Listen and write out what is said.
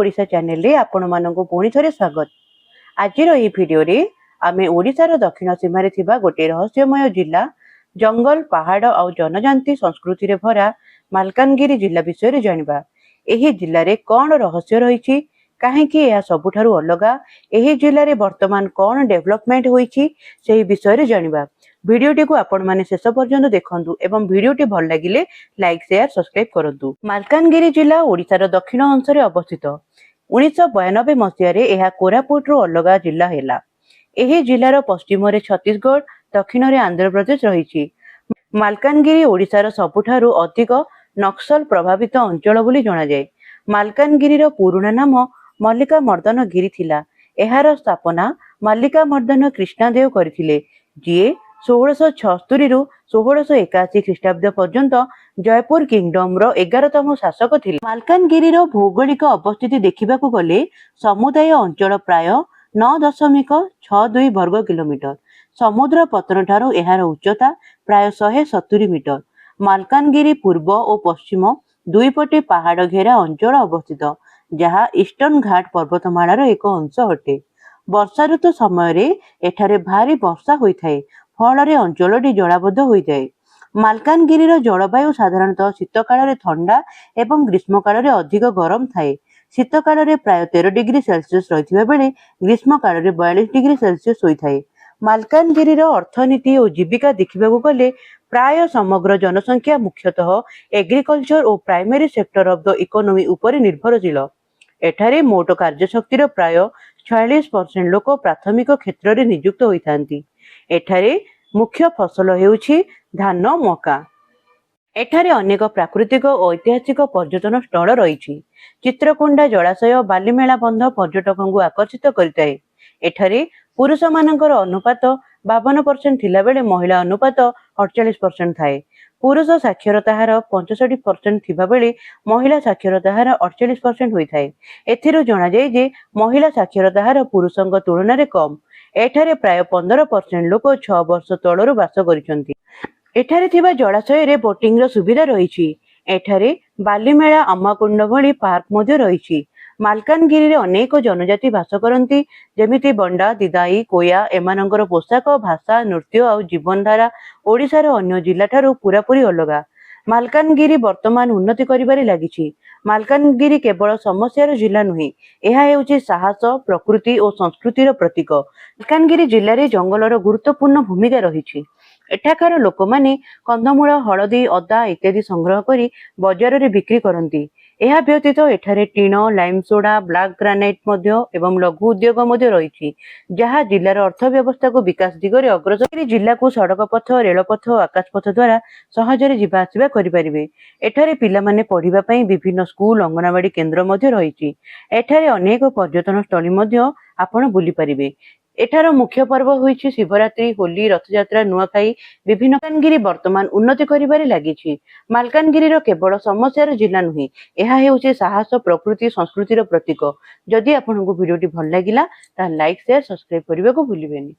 ଓଡ଼ିଶା ଚ୍ୟାନେଲରେ ଆପଣମାନଙ୍କୁ ପୁଣି ଥରେ ସ୍ୱାଗତ। ଆଜିର ଏହି ଭିଡ଼ିଓରେ ଆମେ ଓଡ଼ିଶାର ଦକ୍ଷିଣ ସୀମାରେ ଥିବା ଗୋଟିଏ ରହସ୍ୟମୟ ଜିଲ୍ଲା, ଜଙ୍ଗଲ, ପାହାଡ଼ ଆଉ ଜନଜାତି ସଂସ୍କୃତିରେ ଭରା ମାଲକାନଗିରି ଜିଲ୍ଲା ବିଷୟରେ ଜାଣିବା। ଏହି ଜିଲ୍ଲାରେ କ'ଣ ରହସ୍ୟ ରହିଛି, କାହିଁକି ଏହା ସବୁଠାରୁ ଅଲଗା, ଏହି ଜିଲ୍ଲାରେ ବର୍ତ୍ତମାନ କ'ଣ ଡେଭଲପମେଣ୍ଟ ହୋଇଛି, ସେହି ବିଷୟରେ ଜାଣିବା। ଭିଡ଼ିଓଟିକୁ ଆପଣମାନେ ଶେଷ ପର୍ଯ୍ୟନ୍ତ ଦେଖନ୍ତୁ ଏବଂ ଭିଡ଼ିଓଟି ଭଲ ଲାଗିଲେ ଲାଇକ୍, ସେୟାର, ସବସ୍କ୍ରାଇବ କରନ୍ତୁ। ମାଲକାନଗିରି ଜିଲ୍ଲା ଓଡ଼ିଶାର ଦକ୍ଷିଣ ଅଂଶରେ ଅବସ୍ଥିତ। 1992 ମସିହାରେ ଏହା କୋରାପୁଟରୁ ଅଲଗା ଜିଲ୍ଲା ହେଲା। ଏହି ଜିଲ୍ଲାର ପଶ୍ଚିମରେ ଛତିଶଗଡ଼, ଦକ୍ଷିଣରେ ଆନ୍ଧ୍ରପ୍ରଦେଶ ରହିଛି। ମାଲକାନଗିରି ଓଡ଼ିଶାର ସବୁଠାରୁ ଅଧିକ ନକ୍ସଲ ପ୍ରଭାବିତ ଅଞ୍ଚଳ ବୋଲି ଜଣାଯାଏ। ମାଲକାନଗିରିର ପୁରୁଣା ନାମ ମଲ୍ଲିକା ମର୍ଦ୍ଦନ ଗିରି ଥିଲା। ଏହାର ସ୍ଥାପନା ମଲ୍ଲିକା ମର୍ଦ୍ଦନ କୃଷ୍ଣଦେଓ କରିଥିଲେ, ଯିଏ 1676ରୁ 1681 ଖ୍ରୀଷ୍ଟାବ୍ଦ ପର୍ଯ୍ୟନ୍ତ ଜୟପୁର କିଙ୍ଗଡମର 11ତମ ଶାସକ ଥିଲେ। ମାଲକାନଗିରିର ଭୌଗୋଳିକ ଅବସ୍ଥିତି ଦେଖିବାକୁ ଗଲେ ସମୁଦାୟ ଅଞ୍ଚଳ ପ୍ରାୟ 9.62 ବର୍ଗ କିଲୋମିଟର। ସମୁଦ୍ର ପତ୍ତନ ଠାରୁ ଏହାର ଉଚ୍ଚତା ପ୍ରାୟ 170 ମିଟର। ମାଲକାନଗିରି ପୂର୍ବ ଓ ପଶ୍ଚିମ ଦୁଇ ପଟେ ପାହାଡ଼ ଘେରା ଅଞ୍ଚଳ ଅବସ୍ଥିତ, ଯାହା ଇଷ୍ଟର୍ଣ୍ଣ ଘାଟ ପର୍ବତମାଳାର ଏକ ଅଂଶ ଅଟେ। ବର୍ଷା ଋତୁ ସମୟରେ ଏଠାରେ ଭାରୀ ବର୍ଷା ହୋଇଥାଏ, ଫଳରେ ଅଞ୍ଚଳଟି ଜଳାବଦ୍ଧ ହୋଇଯାଏ। ମାଲକାନଗିରିର ଜଳବାୟୁ ସାଧାରଣତଃ ଶୀତକାଳରେ ଥଣ୍ଡା ଏବଂ ଗ୍ରୀଷ୍ମକାଳରେ ଅଧିକ ଗରମ ଥାଏ। ଶୀତକାଳରେ ପ୍ରାୟ 13 ଡିଗ୍ରୀ ସେଲସିୟସ ରହିଥିବା ବେଳେ ଗ୍ରୀଷ୍ମକାଳରେ 42 ଡିଗ୍ରୀ ସେଲସିୟସ ହୋଇଥାଏ। ମାଲକାନଗିରିର ଅର୍ଥନୀତି ଓ ଜୀବିକା ଦେଖିବାକୁ ଗଲେ ପ୍ରାୟ ସମଗ୍ର ଜନସଂଖ୍ୟା ମୁଖ୍ୟତଃ agriculture O primary sector of the economy ଉପରେ ନିର୍ଭରଶୀଳ। ଏଠାରେ ମୋଟ କାର୍ଯ୍ୟଶକ୍ତିର ପ୍ରାୟ 46% ଲୋକ ପ୍ରାଥମିକ କ୍ଷେତ୍ରରେ ନିଯୁକ୍ତ ହୋଇଥାନ୍ତି। ଏଠାରେ ମୁଖ୍ୟ ଫସଲ ହେଉଛି ଧାନ, ମକା। ଏଠାରେ ଅନେକ ପ୍ରାକୃତିକ ଓ ଐତିହାସିକ ପର୍ଯ୍ୟଟନ ସ୍ଥଳ ରହିଛି। ଚିତ୍ରକୋଣ୍ଡା ଜଳାଶୟ, ବାଲିମେଳା ବନ୍ଧ ପର୍ଯ୍ୟଟକଙ୍କୁ ଆକର୍ଷିତ କରିଥାଏ। ଏଠାରେ ପୁରୁଷମାନଙ୍କର ଅନୁପାତ 52% ଥିଲାବେଳେ ମହିଳା ଅନୁପାତ 48% ଥାଏ। ପୁରୁଷ ସାକ୍ଷରତା ହାର 65% ଥିବାବେଳେ ମହିଳା ସାକ୍ଷରତା ହାର 48% ହୋଇଥାଏ। ଏଥିରୁ ଜଣାଯାଏ ଯେ ମହିଳା ସାକ୍ଷରତା ହାର ପୁରୁଷଙ୍କ ତୁଳନାରେ କମ୍। ଏଠାରେ ପ୍ରାୟ 15% ଲୋକ 6 ବର୍ଷ ତଳରୁ ବାସ କରିଛନ୍ତି। ଏଠାରେ ଥିବା ଜଳାଶୟରେ ବୋଟିଂର ସୁବିଧା ରହିଛି। ଏଠାରେ ବାଲିମେଳା, ଆମାକୁଣ୍ଡ ଭଳି ପାର୍କ ମଧ୍ୟ ରହିଛି। ମାଲକାନଗିରିରେ ଅନେକ ଜନଜାତି ବାସ କରନ୍ତି, ଯେମିତି ବଣ୍ଡା, ଦିଦାୟୀ, କୋୟା। ଏମାନଙ୍କର ପୋଷାକ, ଭାଷା, ନୃତ୍ୟ ଆଉ ଜୀବନଧାରା ଓଡ଼ିଶାର ଅନ୍ୟ ଜିଲ୍ଲାଠାରୁ ପୁରାପୁରି ଅଲଗା। ମାଲକାନଗିରି ବର୍ତ୍ତମାନ ଉନ୍ନତି କରିବାରେ ଲାଗିଛି। ମାଲକାନଗିରି କେବଳ ସମସ୍ୟାର ଜିଲ୍ଲା ନୁହେଁ, ଏହା ହେଉଛି ସାହସ, ପ୍ରକୃତି ଓ ସଂସ୍କୃତିର ପ୍ରତୀକ। ମାଲକାନଗିରି ଜିଲ୍ଲାରେ ଜଙ୍ଗଲର ଗୁରୁତ୍ୱପୂର୍ଣ୍ଣ ଭୂମିକା ରହିଛି। ଏଠାକାର ଲୋକମାନେ କନ୍ଦମୂଳ, ହଳଦୀ, ଅଦା ଇତ୍ୟାଦି ସଂଗ୍ରହ କରି ବଜାରରେ ବିକ୍ରି କରନ୍ତି। ଏହା ବ୍ୟତୀତ ଏଠାରେ ଟିଣ, ଲାଇମ୍ ସୋଡା, ବ୍ଲାକ୍ ଗ୍ରାନାଇଟ୍ ମଧ୍ୟ ଏବଂ ଲଘୁ ଉଦ୍ୟୋଗ ମଧ୍ୟ ରହିଛି, ଯାହା ଜିଲ୍ଲାର ଅର୍ଥ ବ୍ୟବସ୍ଥାକୁ ବିକାଶ ଦିଗରେ ଅଗ୍ରସର। ଜିଲ୍ଲାକୁ ସଡ଼କ ପଥ, ରେଳପଥ ଓ ଆକାଶପଥ ଦ୍ୱାରା ସହଜରେ ଯିବା ଆସିବା କରିପାରିବେ। ଏଠାରେ ପିଲାମାନେ ପଢିବା ପାଇଁ ବିଭିନ୍ନ ସ୍କୁଲ, ଅଙ୍ଗନବାଡି କେନ୍ଦ୍ର ମଧ୍ୟ ରହିଛି। ଏଠାରେ ଅନେକ ପର୍ଯ୍ୟଟନ ସ୍ଥଳୀ ମଧ୍ୟ ଆପଣ ବୁଲି ପାରିବେ। ଏଠାର ମୁଖ୍ୟ ପର୍ବ ହୋଇଛି ଶିବରାତ୍ରି, ହୋଲି, ରଥଯାତ୍ରା, ନୂଆଖାଇ ବିଭିନ୍ନ। ମାଲକାନଗିରି ବର୍ତ୍ତମାନ ଉନ୍ନତି କରିବାରେ ଲାଗିଛି। ମାଲକାନଗିରିର କେବଳ ସମସ୍ୟାର ଜିଲ୍ଲା ନୁହେଁ, ଏହା ହେଉଛି ସାହସ, ପ୍ରକୃତି, ସଂସ୍କୃତିର ପ୍ରତୀକ। ଯଦି ଆପଣଙ୍କୁ ଭିଡ଼ିଓଟି ଭଲ ଲାଗିଲା, ତାହେଲେ ଲାଇକ୍, ସେୟାର, ସବସ୍କ୍ରାଇବ କରିବାକୁ ଭୁଲିବେନି।